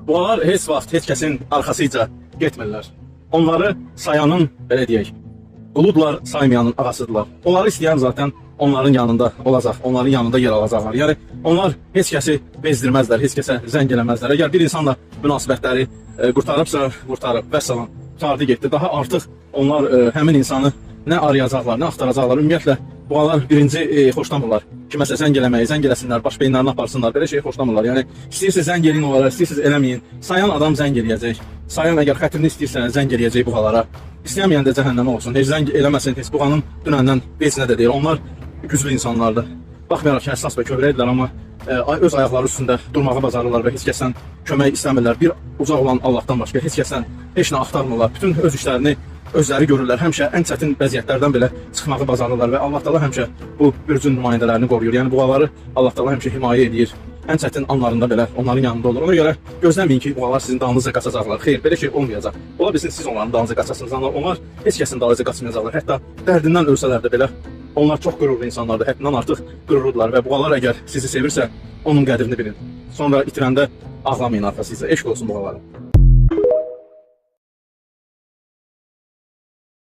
Buğalar heç vaxt heç kəsin arxasıca getmirlər. Onları sayanın, belə deyək, quludlar, saymayanın ağasıdırlar. Onları istəyən zaten onların yanında olacaq, onların yanında yer alacaqlar. Yəni onlar heç kəsi bezdirməzlər, heç kəsə zəng eləməzlər. Əgər bir insanla münasibətləri qurtarıbsa, qurtarıb, vəssalam, qurtardı getdi. Daha artıq onlar həmin insanı nə arayacaqlar, nə axtaracaqlar. Ümumiyyətlə buğalar birinci xoşlamırlar. Kiməsə zəng eləməyi, zəng eləsinlər, baş beyinlərini aparsınlar. Belə şey xoşlamırlar. Yəni istəyirsiniz zəng eləyin onlara, istəyirsiniz eləməyin. Sayan adam zəng eləyəcək. Sayan əgər xətrini istəyirsə zəng eləyəcək buğalara. İstəməyən də cəhənnəmə olsun. Heç zəng eləməsin, heç buğanın dünəndən vecinə də deyil. Onlar güclü insanlardır. Baxmayaraq ki, həssas və kövrəkdirlər, amma öz ayaqları üstündə durmağı bacarırlar və heç kəsdən kömək istəmirlər. Bir uca olan Allahdan başqa heç kəsdən heç nə axtarmırlar. Bütün öz işlərini özləri görürlər. Həmişə ən çətin vəziyyətlərdən belə çıxmağı bacarırlar və Allah Taala həmişə bu bürcün nümayəndələrini qoruyur. Yəni buğaları Allah Taala həmişə himayə edir. Ən çətin anlarında belə onların yanında olur. Ona görə gözləməyin ki, buğalar sizin dalınızca qaçacaqlar. Xeyr, belə şey olmayacaq. Ola bilsin siz onların dalınca qaçasınız, amma onlar heç kəsin dalınca qaçmayacaqlar. Hətta dərdindən ölsələr də belə onlar çox qürurlu insanlardır. Həddindən artıq qürurludular və buğalar əgər sizi sevirsə, onun qədrini bilin. Sonra itirəndə ağlamayın arxasınca. Eşq olsun buğalara.